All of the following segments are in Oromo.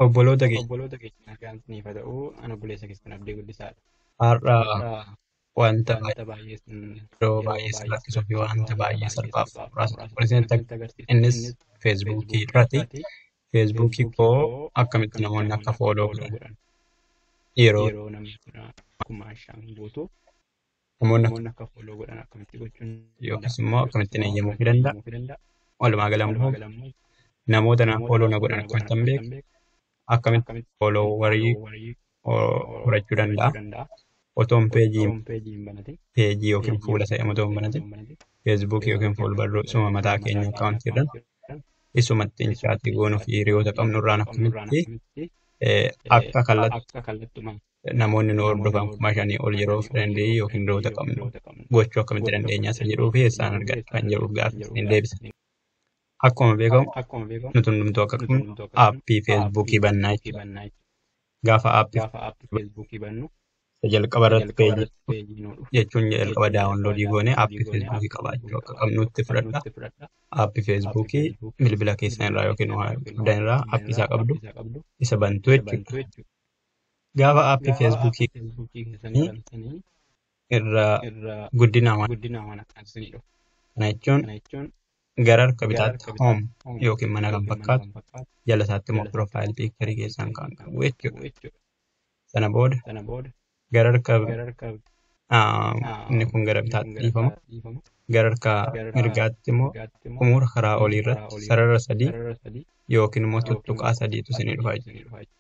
Obboloota keenya Obboloota keenya nagaan isiniif haa ta'u. Ani obboleessa keessan Abdii Guddisaadha. Har'a Har'a wanta wanta baay'ee isin yeroo yeroo baay'ee isin baay'ee isin rakkisuu fi rakkisuu fi wanta wanta baay'ee baay'ee salphaaf salphaaf muraasa muraasa tokko isinitti isinitti agarsiisa. agarsiisa. Innis Innis Feesbuukii Feesbuukii irratti irratti Feesbuukii Feesbuukii koo koo akkamitti akkamitti namoonni akka namoonni akka fooloo fooloo godhan godhan yeroo yeroo namni 5,000 guutu namoonni akka namoonni akka fooloo godhan akkamitti gochuun yookiis danda'a? Immoo Yookiis akkamittiin immoo eeyyamuu fi akkamittiin danda'a. eeyyamuu fi danda'a? Walumaa gala Walumaa immoo gala immoo namoota na namoota fooloo na na godhan fooloo na godhan akkamittan beeka akkamittan beeka? Akkamitti Akkamitti fooloowarii fooloowarii horachuu danda'a? horachuu danda'a? Otoon peejii Otoon peejii hin banatin peejii yookiin peejii fuula yookiin isa fuula otoo hin isa banatin otoo hin banatin Feesbuukii yookiin Feesbuukii yookiin fuulbarruu fuulbarruu isuma mataa isuma keenya mataa keenya akkaawuntii irraan akkaawuntii irraan isumatti isumatti chaatii goonuu fi chaatii hiriyoota goonuu fi qabnurraan hiriyoota qabnurraan akkamitti akkamitti akka kallattii akka kallattumaan namoonni nu namoonni hordofan nu 5,000 hordofan ol kuma yeroo shanii ol friendii yeroo yookiin friendii hiriyoota yookiin qabnu hiriyoota qabnu gochuu akkamitti gochuu dandeenya akkamitti isa jedhuu fi dandeenya isa eessaan jedhuu fi argadha eessaan kan jedhuuf argadha kan gaaffii jedhuuf isiniin gaaffii deebisa. isiniin Akkuma beekamu Akkuma beekamu nuti hundumtuu akka nuti qabnu hundumtuu akka qabnu aappii aappii Feesbuukii bannaa Feesbuukii jechuudha. bannaa jechuudha. Gaafa aappii Gaafa aappii Feesbuukii bannu isa jalqaba isa irratti jalqaba peejii irratti peejii nu dhufu jechuun jalqaba jechuun jalqaba daawunloodii goonee daawunloodii aappii goonee Feesbuukii aappii qabaachuu Feesbuukii akka qabaachuu qabnutti akka fudhadha. qabnutti fudhadha. Aappii Aappii Feesbuukii Feesbuukii bilbila keessan bilbila irraa yookiin keessan waa irraa yookiin waa qabdan irraa qabdan aappii irraa isaa qabdu aappii isaa qabdu isa bantu isa jechuudha. bantu jechuudha. Gaafa aappii Gaafa Feesbuukii aappii Feesbuukii keessanii bantanii irraa irraa guddina waan guddina waan akkaan isinii dhufu. kana jechuun Kana jechuun gara harka gara bitaatti harka hoom bitaatti hoom yookiin mana kan yookiin mana fakkaatu kan fakkaatu jala isaatti immoo jala isaatti piroofaayil immoo piikcharii piroofaayil keessan piikcharii kan keessan qabu kan jechuudha. qabu jechuudha. Sana booda Sana booda gara harka gara harka inni kun gara inni kun bitaatti gara dhiifama. bitaatti dhiifama. Gara harka Gara harka mirgaatti immoo mirgaatti immoo xumura karaa olii xumura karaa irratti olii sarara irratti sadii sarara sadii yookiin immoo yookiin immoo tuttuqaa sadiitu tuttuqaa isinii dhufa sadiitu jechuudha. isinii dhufa jechuudha.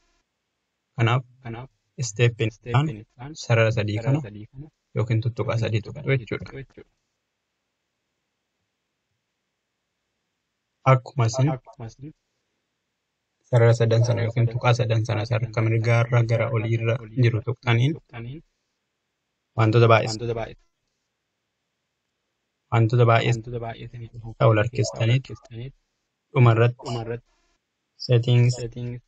Kanaaf Kanaaf isteeppiin isaan isteeppiin isaan sarara sadii sarara kana sadii kana yookiin tuttuqaa yookiin sadii tuttuqaa tuqxu sadii jechuudha. tuqxu jechuudha. Akkuma isin Akkuma isin sarara sadan sana sarara yookiin sadan tuqaa sana sadan yookiin sana tuqaa sadan harka sana mirgaa harka irra gara mirgaa irra olii gara irra olii jiru irra jiru tuqxaniin tuqxaniin wantoota baay'ee wantoota baay'ee wantoota baay'ee wantoota baay'ee isinii dhufu ol keessaa ol harkistaniitu harkistaniitu dhuma irratti dhuma irratti settings settings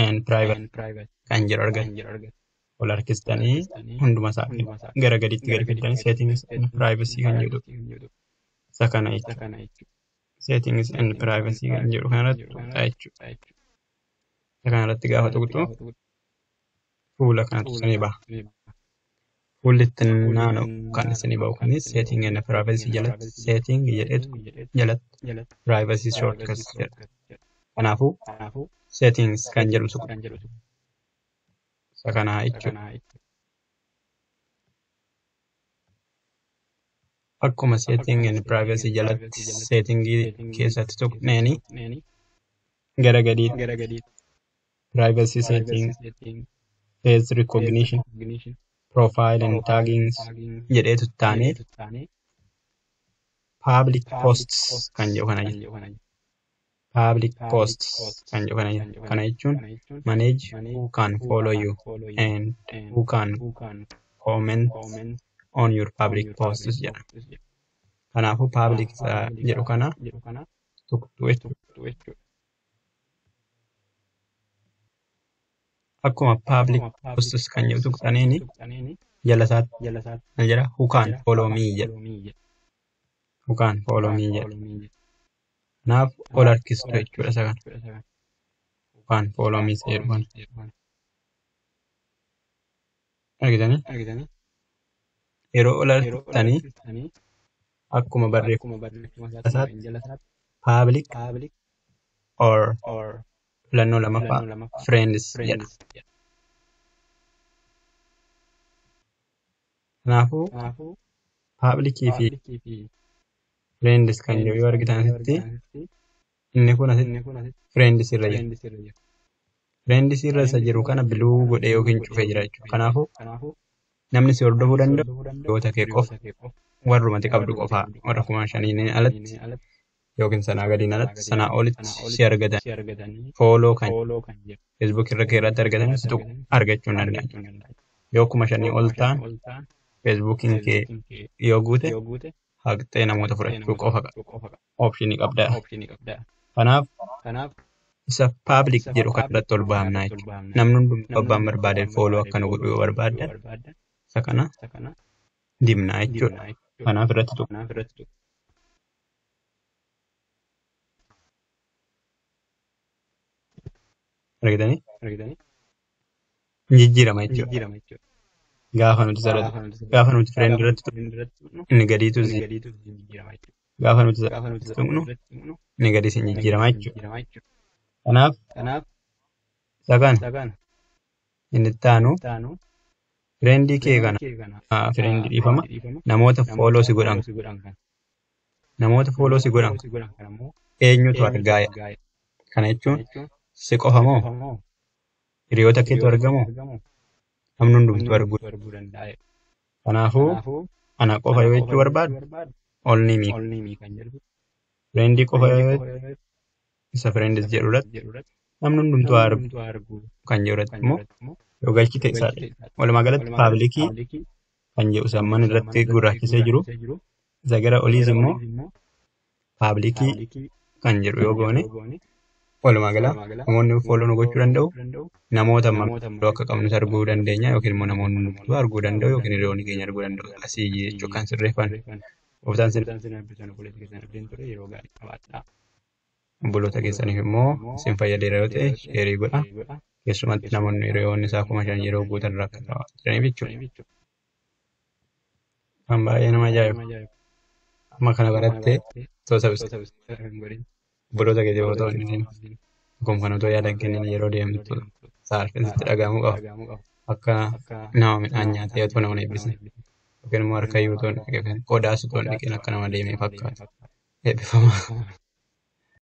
and private and private kan jedhu argattu. kan jedhu argattu. Ol Ol harkistanii harkistanii hunduma isaa hunduma isaa gara gadiitti gara gadi gadiitti fiddanii gadi settings fiddanii and settings and privacy kan jedhu privacy kan jedhu isa kana isa jechuudha. kana jechuudha. Settings and Settings and privacy kan privacy jedhu kan kanarratti jedhu tuqxaa kanarratti jechuudha. tuqxaa jechuudha. Isa kanarratti Isa gaafa kanarratti tuqxu gaafa tuqxu fuula kanatu fuula isinii kanatu baha. isinii baha. Fuulli ittiin Fuulli naanna'u ittiin kan naanna'u isinii bahu kan kunis isinii bahu setting and kunis setting privacy and jalatti privacy jalatti setting jedhetu setting jedhetu jalatti jalatti privacy privacy shortcuts jedha. shortcuts jedha. Kanaafuu Kanaafuu settings kan jedhu settings tuqxu kan jedhu tuqxu isa kanaa isa jechuudha. kanaa jechuudha. Akkuma setting Akkuma and setting privacy and jalatti privacy jalatti settingii settingii keessatti keessatti tuqneeni tuqneeni gara gadiitti gara gadiitti privacy setting, privacy setting, face face recognition, recognition, profile and profile and taggings tagging jedheetu taanee jedheetu taanee public public posts kan posts jedhu kana kan jira. jedhu kana jira. Public Public posts posts kan jedhu kana jira. kan jedhu kana Kana jira. jechuun Kana jechuun manage who manage can who follow can you follow you and and who can who can comment comment on your on public your posts public jedha. posts jedha. Kanaafuu public Kanaafuu isa public jedhu isa kana jedhu kana tuqxu jechuudha. tuqxu jechuudha. Akkuma public Akkuma public posts kan jedhu posts kan tuqxaniini jedhu tuqxaniini jala isaatti jala isaatti maal jedha who can jira who follow can me jedha. follow me jedha. Who can Who follow can me jedha. follow me jedha. Kanaaf ol Kanaaf harkistu ol jechuudha isa harkistu kana. jechuudha isa kana. Who can Who follow can me isa follow jedhu me kana. isa jedhu kana. Argitanii? Argitanii? Yeroo ol Yeroo ol harkiftanii harkistanii akkuma barreeffama akkuma barreeffama isaatti isaatti tuqeen jala isaatti public public or or filannoo lammaffaa filannoo lammaffaa friends jedha. friends jedha. Kanaafuu Kanaafuu publicii fi publicii fi friends kan jedhu friends yoo kan argitan jedhu yoo asitti argitan asitti inni kun asitti inni kun asitti friends irra jira. friends irra jira. Friends irra isa Friends jiru irra kana isa jiru biluu kana godhee biluu yookiin godhee cufee jira yookiin jechuudha. cufee jira Kanaafuu jechuudha. Kanaafuu namni si hordofuu namni si danda'u hordofuu danda'u hiriyoota kee qofa hiriyoota kee qofa warrumati qabdu warrumati qofaa qabdu warra qofaa kuma warra shaniin kuma alatti shaniin alatti yookiin sanaa yookiin gadiin sanaa alatti gadiin sanaa alatti olitti sanaa si olitti argatan si argatanii fooloo kan fooloo kan jedhu Facebook irra kee Facebook irratti irra argatan irratti si tuqu argatan argachuu hin danda'an. argachuu hin danda'an. Yoo 5,000 Yoo ol kuma ta'an shanii ol ta'an Facebookiin kee Facebookiin kee yoo guute yoo guute haqxee namoota haqxee fudhachuu namoota qofa fudhachuu qofa optionii qabda. optionii qabda. Kanaaf Kanaaf isa public isa jedhu public kanarratti ol jedhu baafnaa kanarratti ol jechuudha. baafnaa Namni jechuudha. hundumtuu Namni abbaan hundumtuu barbaade abbaan fooloo barbaade akka nu godhu fooloo yoo akka nu godhu yoo barbaaddan barbaaddan isa kana isa kana dibnaa jechuudha. dibnaa jechuudha. Kanaaf irratti tuqu. Kanaaf irratti tuqu. Argitanii? Jijjiirama jechuudha. Gaafa nuti sarara gaafa nuti friend irratti tuqnu inni gadiitu gaafa nuti tuqnu inni gadiis hin jijjiirama jechuudha. Kanaaf isa kana inni itti aanu friendii kee kana friendii dhiifama namoota follow si godhan namoota follow si godhan eenyutu argaa kana jechuun si qofa moo hiriyoota keetu argamoo namni hundumtuu arguu. Kanaafuu ana qofa yoo jechuu barbaadu only me. Friendii qofa yoo isa friends jedhu irratti namni hundumtuu argu kan jedhu irratti immoo yoo galchite isaadha. Walumaa galatti publicii kan jedhu samman irratti gurraachisee jiru isa gara oliis immoo publicii kan jedhu yoo goone walumaa gala namoonni follow nu gochuu danda'u namoota amma akka qabnus arguu dandeenya yookiin immoo namoonni hundumtuu arguu danda'u yookiin hiriyoonni keenya arguu danda'u asii jechuu kan sirreeffan. Gooftaan sin obboloota keessaniif immoo isin fayyadeera yoo ta'e share godha. Keessumatti namoonni hiriyoonni isaa 5,000 yeroo guutan rakkataa jiraniif jechuudha. Kan baay'ee nama ajaa'ibu. Amma kana barattee osoo obboloota keetiif otoo hin dhiisin akkuma kana otoo yaada hin kennin yeroo deemtu saalfin sitti dhaga'amuu qaba. Akka nama midhaan nyaatee otoo nama hin eebbisin yookiin immoo harka iyyuu otoo hin dhiqin qodaas otoo hin dhiqin akka nama deemee fakkaata. Eebbifamaa.